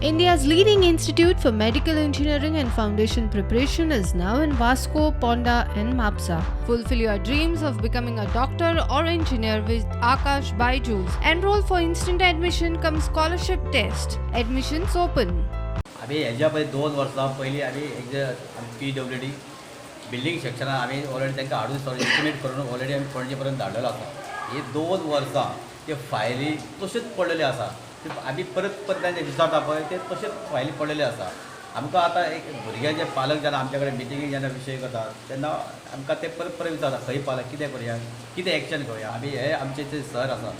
India's leading institute for medical engineering and foundation preparation is now in Vasco, Ponda, and Mapsa. Fulfill your dreams of becoming a doctor or engineer with Akash Byju's. Enroll for instant admission cum scholarship test. Admissions open. आमी हेज्या पयलीं 2 वर्सां पयलीं आमी एक PWD building सेक्शनान आमी already तांकां हाडून सगळें एस्टिमेट करून ऑलरेडी आमी पणजे पर्यंत धाडलेलो आसा. ही 2 वर्सां त्यो फायली तश्योच पडलेल्यो आसा. ते आमी परत परत तांचे विचारता पळय, ते तश्योच फायली पडलेल्यो आसा. आमकां आतां एक भुरग्यांचे पालक जेन्ना आमच्या कडेन मिटिंगेक जेन्ना विशय करता, तेन्ना आमकां ते परत परत विचारता, खंय पावला, कितें करुया, कितें एक्शन घेवया. आमी हे आमचे जे सर आसा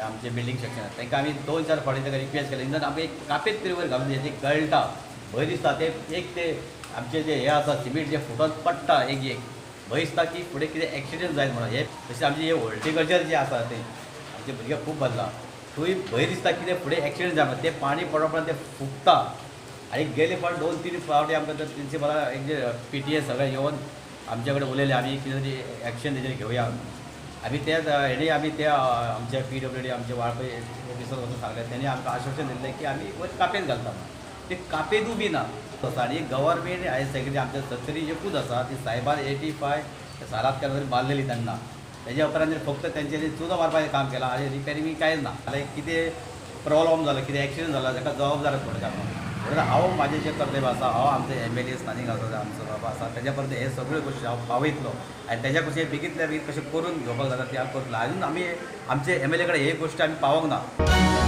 आमचे बिल्डींग सेक्शनात, तांकां आमी दोन चार फावटी तांकां रिक्वेस्ट केलें. इवन आमकां एक कापेत तरी वयर घालून दी. गळटा, भंय दिसता. ते एक ते आमचे जे हे आसा, सिमीट जे फुटत पडटा, एक एक भंय दिसता की फुडें कितें एक्सिडंट जायत म्हणून. हे तशें आमचे हे हॉर्टिकल्चर जे आसा, ते आमचे भुरगे खूब बदला, थंय भंय दिसता कितें फुडें एक्सिडंट जाय म्हणून. ते पाणी पडप ते फुगता. आनी गेले फावट दोन तीन फावटी आमकां तर प्रिंसिपला एक जे पीटीए सगळे येवन आमचे कडेन उलयले, आमी कितें तरी एक्शन तेजेर घेवया. आमी ते हेणी आमी त्या आमच्या पीडब्ल्यूडी आमचे वाळपय ऑफिसर वचून सांगलें. तेणी आमकां आश्वासन दिल्लें की आमी वयर कापेत घालता म्हणून. ते कापेतूय बी ना आसा. आनी गव्हर्मेंट हायर सेकंडरी आमच्या सत्तरी एकूच आसा. ती सायबान 85 सालात तरी बांदलेली तेन्ना. तेज्या उपरांत फक्त तेंच्यांनी चुनो मारपाचें काम केलां आनी रिपेरींग कांयच ना. जाल्यार कितें प्रॉब्लम जालो, कितें एक्सिडंट जाला, ताका जबाबदार कोण काय म्हणून हांव म्हाजें जें कर्तव्य आसा, हांव आमचे एमएलए स्थानीक आसा, आमचो बाबा आसा, तेज्या पर्यंत हे सगळ्यो गोश्टी हांव पावयतलो आनी तेज्या कशें बेगींतल्या बेगीन कशें करून घेवपाक जाता ते हांव करतलो. अजून आमी आमचे एमएलए कडेन हे गोश्टी आमी पावोंक ना.